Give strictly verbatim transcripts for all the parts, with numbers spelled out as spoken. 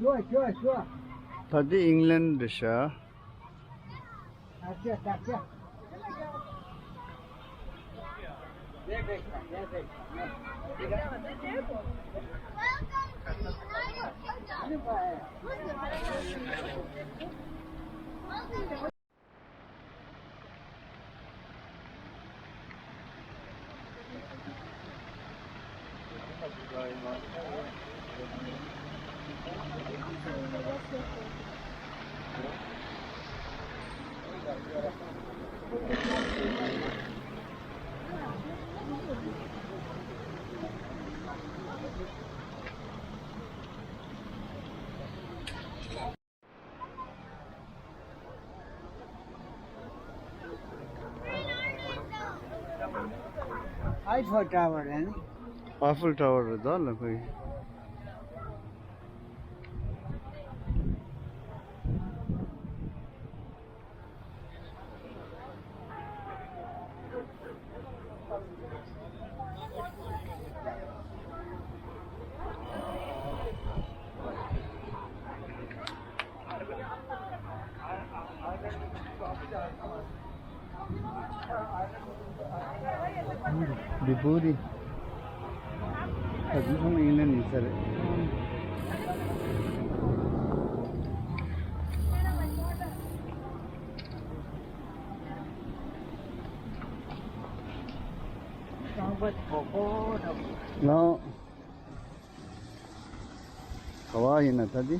ད་འདི་ཨིང་ལན་རེད་ཤག Eiffel Tower རེད། Eiffel Tower རེད་ད་ལ་ཁོའི། འདི་བོ་རི། ད་འདི་ཚང་མ་ཨིང་ལན་ཡིན་ས་རེད། ལའོ། ག་བ་ཡིན་ན་ད་འདི།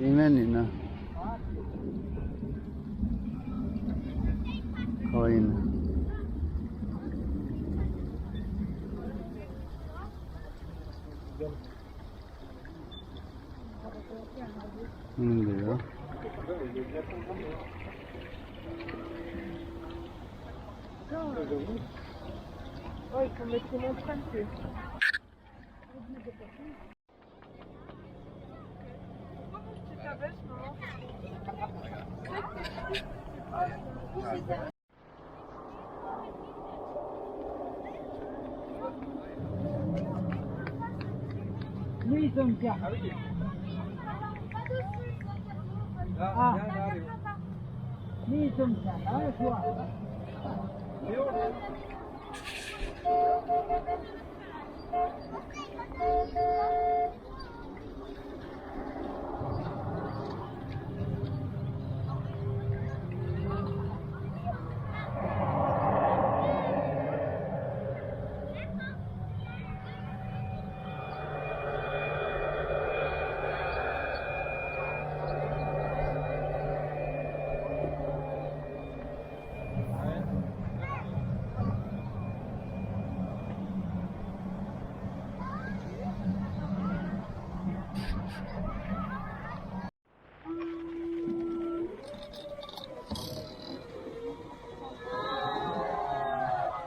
ཨིང་ལན་ཡིན་ན། ག་བ་ཡིན་ན། ཨིང་ལན་ཡོད།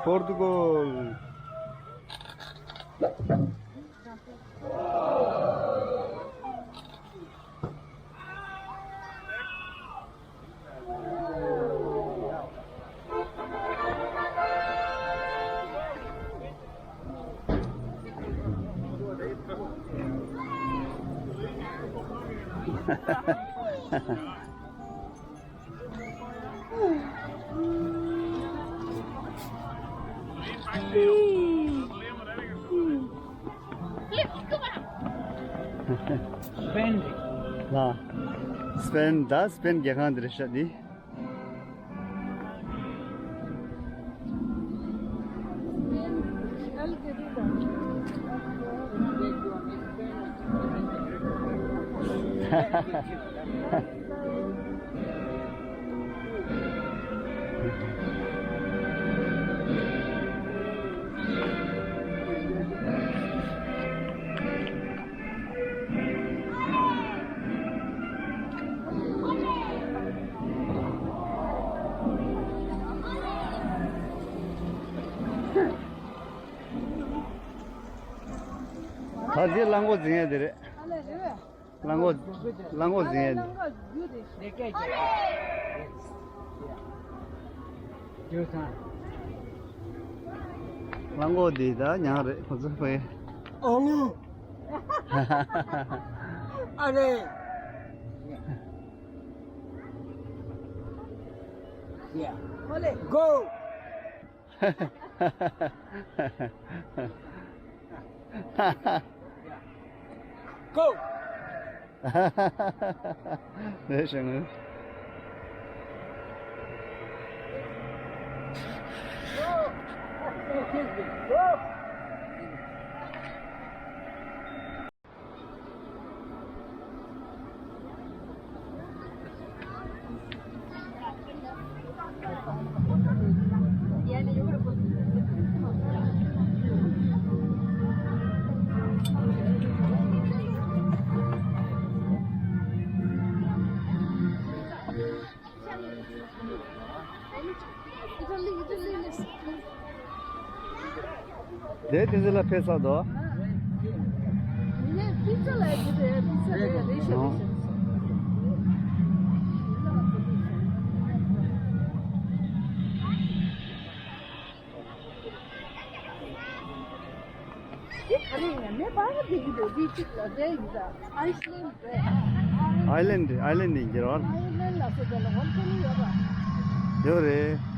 Portugal. སྤེན་རེད། ལ། སྤེན་ད་སྤེན་རྒྱལ་ཁང་འདི་རེད་ཤག་འདི། ད་འདི་གླང་གོག་འཛིན་ཡ་དེ་རེད། གླང་གོག་གླང་གོག་འཛིན་ཡ་དེ། གླང་གོག་འདི་ད་ཉང་རེད་ཁོ་ཚོ་ཕ་གི། ཨ་ལུ། ཨ་ནི། Yeah. Go. Go. ལས་བྱུང་། དེ་དེ་ཚོ་ལ་ཕེབས་ས་འདུག་ཨའི་ལེན་ཌི། ཨའི་ལེན་ཌི་ཡིན་གྱི་རེད་བ། ཡོད་རེད།